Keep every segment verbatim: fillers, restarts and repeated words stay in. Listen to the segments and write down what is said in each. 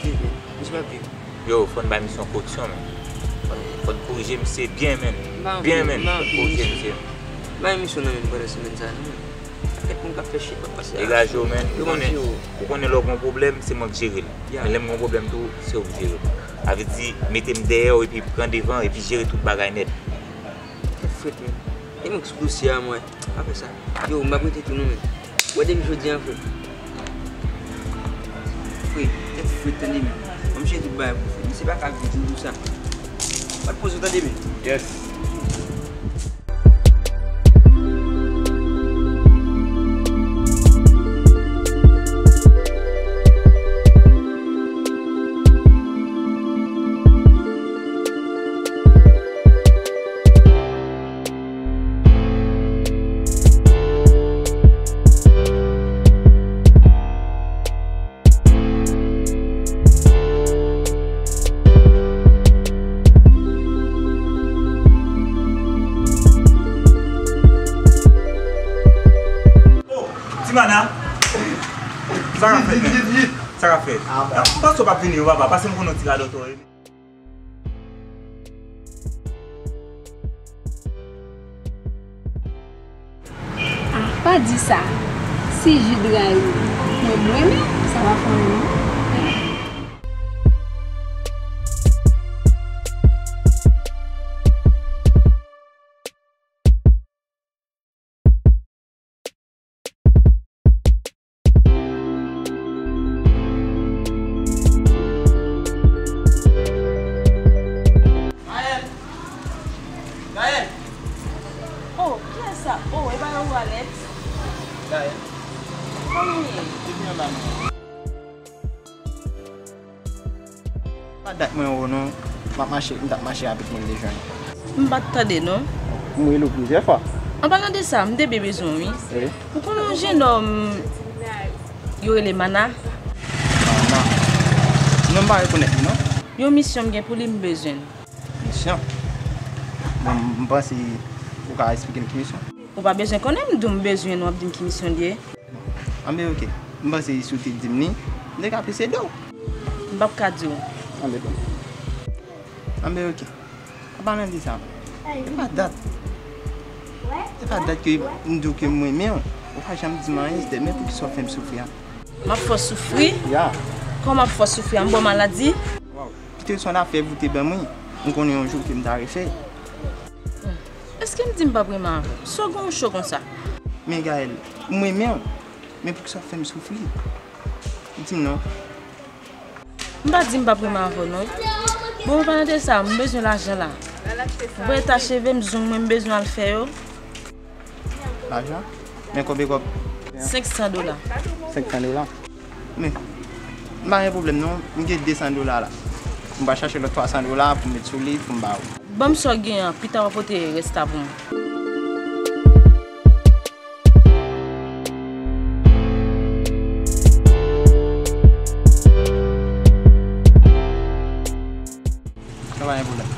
Viv, men. Misye p ap viv. Yo, fò n bay misye yon koreksyon, men. Fò n, fò n korije misye byen, men. Byen, men. Fò n korije misye. M pa gen misyon nan men pandan semèn sa, non, men. Kèk moun k ap fè shit, p ap pase a. Degaje w, men. Ou konnen, ou konnen lè w gen yon pwoblèm, se mwen k jere l. Men lè m gen yon pwoblèm tou, se ou k jere l. Sa vle di, mete m dèyè w epi pran devan epi jere tout bagay nèt. Tèt frèt, men. E mwen ki sou dosye a, mwen. Pa fè sa. Yo, m p ap rete tou non, men. Wè depi jodi a, frè. Frè, tèt frèt, tande, men. Ban m chèche tout bagay pou fè. Misye pa ka viv toujou sa. Pa t poze w, tande, men. Yes. Ti Mana, sa k ap fèt, men? Sa k ap fèt? M panse w p ap vini, wi, papa, paske m konn yon ti radòtò. Ah, pa di sa. Si Jid rayi mwen, mwen menm, sa va fè anyen non. Gaël! Gaël! Oh, kiyès sa? Oh, e pa yon walèt? Gaël. Kòman w ye? Depi anba non. Pa dat mwen wè w non, m ap mache, m t ap mache avèk moun de jwenn. M pa t tande non. M rele w plizyè fwa. An palan de sa, m te byen bezwen w wi. Wi. Ou konnen yon jennonm yo rele Mana? Mana. Non, m pa rekonèt li non. Yon misyon m gen pou li, m bezwen l. Misyon? Bon, m panse ou ka eksplike m ki misyon. Ou pa bezwen konnen, m di w m bezwen l, w ap di m ki misyon l ye. Anben oke. M panse si w te di m li, m te ka plis ede w. M p ap ka di w. Anben bon. Anben oke. An palan de sa, e pa dat. E pa dat ke m di w ke m renmen w. Ou pa janm di m anyen, Esther, men poukisa w fè m soufri a? M ap fè w soufri? Ya. Kòman m ap fè w soufri a? M ba w maladi? Waw. Kite w se yon afè pou w te ban mwen. M konnen yon jou ke m ta refè. Èske m di m p ap renmen avè w? Sa w gen w cho konsa? Men Gaël, m renmen w, men poukisa w ap fè m soufri? Di m non. M pa di m p ap renmen avè w non. Bon, an palan de sa, m bezwen lajan la. Ou wè eta cheve m, zong mwen, m bezwen al fè yo. Lajan? Men konbyen kòb? Senk san dola. Senk san dola? Men, m pa gen pwoblèm non, m gen de san dola la. M pral chache lòt twa san dola pou m met sou li, pou m ba ou. Ban m sa w gen an, pita w a pote rès la pou mwen. Sa pa gen pwoblèm.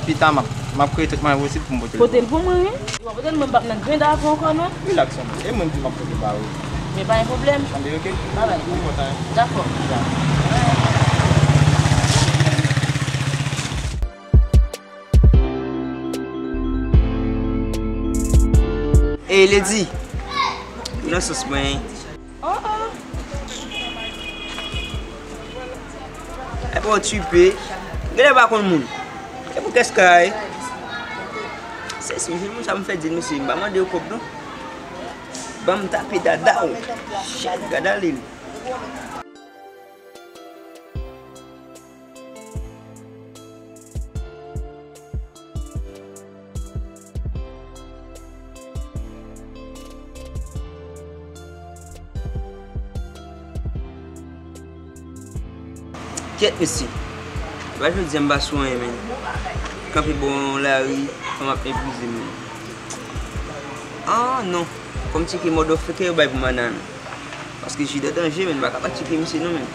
Pita m ap, m ap kreye tout mwayen posib pou m pote l pou ou. Pote l pou mwen wi. Ou pa pote l, mwen m p ap nan grenn avè w ankò non. Rilaks, fanmi. E mwen ki m ap pote l ba ou. Men pa gen pwoblèm. Anben oke. Babay. Mwen kontan. Dakò. Ya. Ey, Lady. Nan sans mwen. Oh, oh. Epi w tchipe. Genlè pa konn moun. E pou kès kay. Se si m jwenn moun sa m fè di l, mesye, m pa mande yo kòb non. Ban m tape dada w. Shit, gad ale l. Kyèt mesye. Epa jodi a m pa sou anyen, men. Kanpe bò yon lari, fanm ap meprize m, men. Ah, non. Fò m tcheke mòd ofè ke yo bay pou Mana, men. Paske Jid an danje, men, m pa ka pa tcheke misye non, men.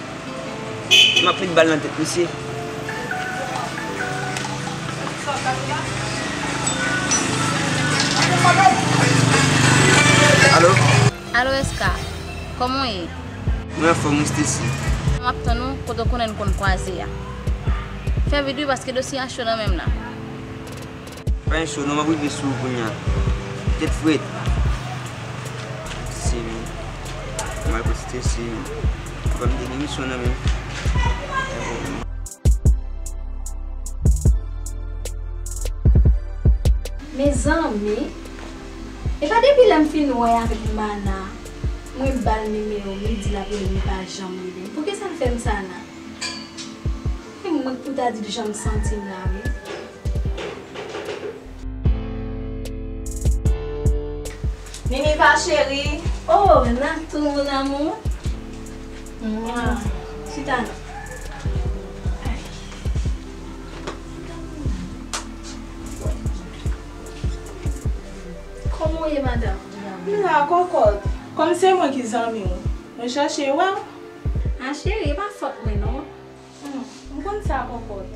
M ap met bal nan tèt misye. Alo? Alo, Eska. Kòman w ye? Mwen anfòm wi, Stacy. M ap tann ou kote w konnen n konn kwaze a. Fè vit wi, paske dosye a cho nan men m la. Pa gen cho non, m ap rive sou ou kounye a. Tèt frèt. Strese, men. M al pou strese, men. Papa m te gen misyon nan men. Mezanmi, e pa depi lè m fin wè avèk Mana, mwen ba l nimewo m, li di l ap rele m, li pa janm rele m. Poukisa l fè m sa la? E mwen k pou ta di l jan m santi m la, wi. Niniva cheri. Oh, Natou, mon amour. Mwa. Chita non. Kòman w ye, madanm? M la, kòkòt. Kòm se mwen ki zanmi w, mwen chache wè w. A cheri, e pa fòt mwen non. Hmm, m konn sa, kòkòt.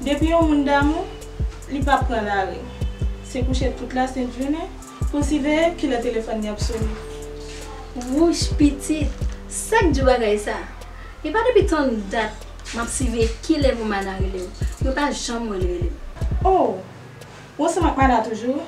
Depi yon moun damou, li p ap pran lari. Se kouche tout lasent jounen pou siveye kilè telefòn li ap sone. Wouch, pitit, sa k di w bagay sa? E pa depi tann dat m ap siveye kilè pou Mana rele m. Mwen pa janm wè l rele m. Oh, ou ansanm ak Mana toujou?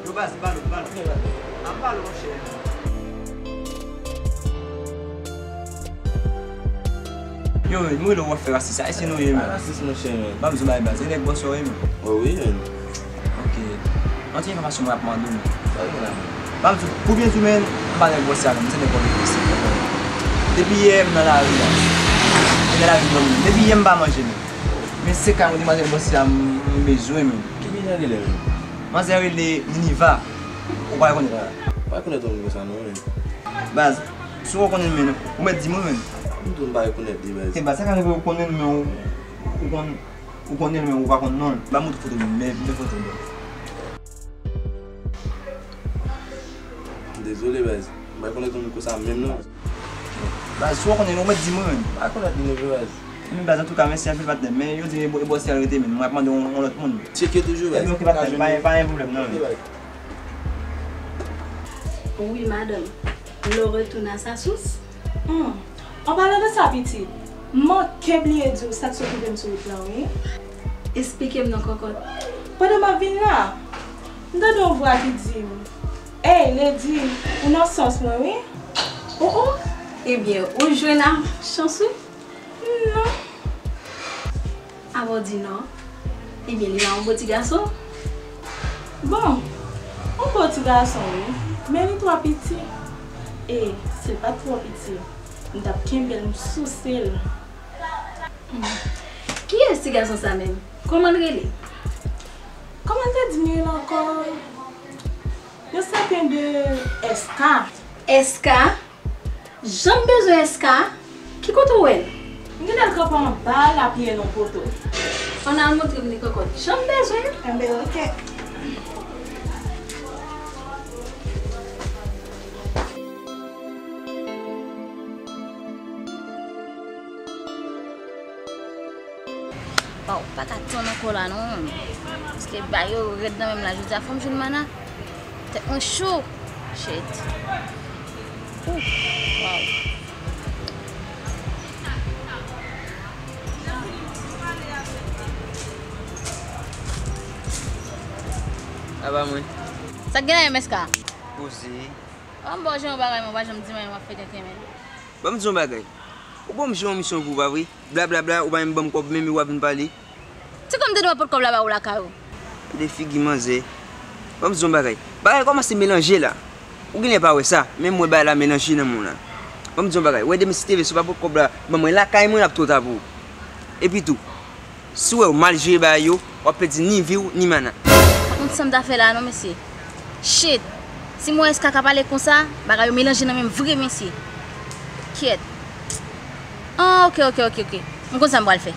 Yo, baz, balo, balo. Ap balo, monchè. Yo, men, m rele w w ap fè rasis sa. Èske nou ye, men? Pa rasis, monchè, men. Ban m di w bagay, baz. E nèg bòs yo ye, men. O wi, men. Ok. Yon ti enfòmasyon mwen ap mande w, men. Ban m di w, pou byen di w, men, m pa nèg bòs yo, men. M se nèg kòlektif. Depi yè, m nan lari, la. M nan lari, non, men. Depi yè, m pa manje, men. Men se ka yon demwazèl bòs yo, m bezwen, men. Ki bizè li rele, men? Manzè rele Niniva. Ou pa rekonèt la? Pa rekonèt yon moun konsa non, men. Baz, si w rekonèt men, ou mèt di mwen, men. M tou m pa rekonèt li, baz. E baz, sa ka rive ou konnen l, men ou, ou konn, ou konnen l, men ou pa konn non l. Ba m montre foto, men, men, men foto, men. Dezole, baz. M pa rekonèt yon moun konsa menm, non. Baz, si w rekonèt li, ou mèt di mwen, men. M pa rekonèt li non, vre, baz. Men baz, antouka, mèsi anpil, patnè. Men yo di e bò-, e bòs yo rete, men. Mwen ap mande yon, yon lòt moun. Tcheke toujou, baz. Epi, ok, patnè, pa, pa gen pwoblèm, non, men. Ok, baz. Wi, madanm. L'eau retourne à sa source. Hmm. An palan de sa, pitit, m manke bliye di w sa k sot rive m sou wout lan, wi. Esplike m non, kòkòt. Pandan m ap vin la, m tande yon vwa ki di m, "Ey, Lady, ou nan sans mwen, wi." O, o! Ebyen, ou jwenn a chans, wi. Non. Avan w di non. Ebyen, li pa yon bon ti gason? Bon, yon bon ti gason, wi. Men li twò piti. E, si l pa t twò piti, m t ap kenbe l, m souse l. Hmm. Kiyès ti gason sa menm? Kòman l rele? Kòman l te di m li rele ankò? Yon sèten de S K. S K? Jan m bezwen S K a? Ki kote w wè l? M gentan kanpe anba l apiye nan poto. Ann al montre m li kòkòt. Jan m bezwen l. Enben, oke. Waw, pa ka tann ankò la non. Paske bagay yo rèd nan men m la jodi a, fò m jwenn Mana. Tèt mwen cho. Shit. Ouf, waw. Apa mwen. Sa k gen la M S K? Poze. An m ba w jan yon bagay, men w pa janm di m anyen, w ap fè tenten, men. Ban m di yon bagay. Ou ban m jan yon misyon pou ou, pa vre? Blablabla, ou pa menm ban m kòb, menm w ap vin pale. Se kòm m te dwe pot kòb la ba ou lakay ou. Gade figi manzè. Ban m di yon bagay. Bagay kòmanse melanje la. Ou genlè pa wè sa, men m wè bagay la melanje nan men w la. Ban m di yon bagay. Wè demen si te vle, si w pa pot kòb la ban mwen lakay mwen, l ap twò ta pou ou. Epi tou, si w wè w mal jere bagay yo, w ap pèdi ni vi w, ni Mana. Pa konn sa m ta fè la non, mesye. Shit! Si m wè S K ka pale konsa, bagay yo melanje nan men m vre, mesye. Kyèt. Ah, ok, ok, ok, ok. M konn sa m pral fè.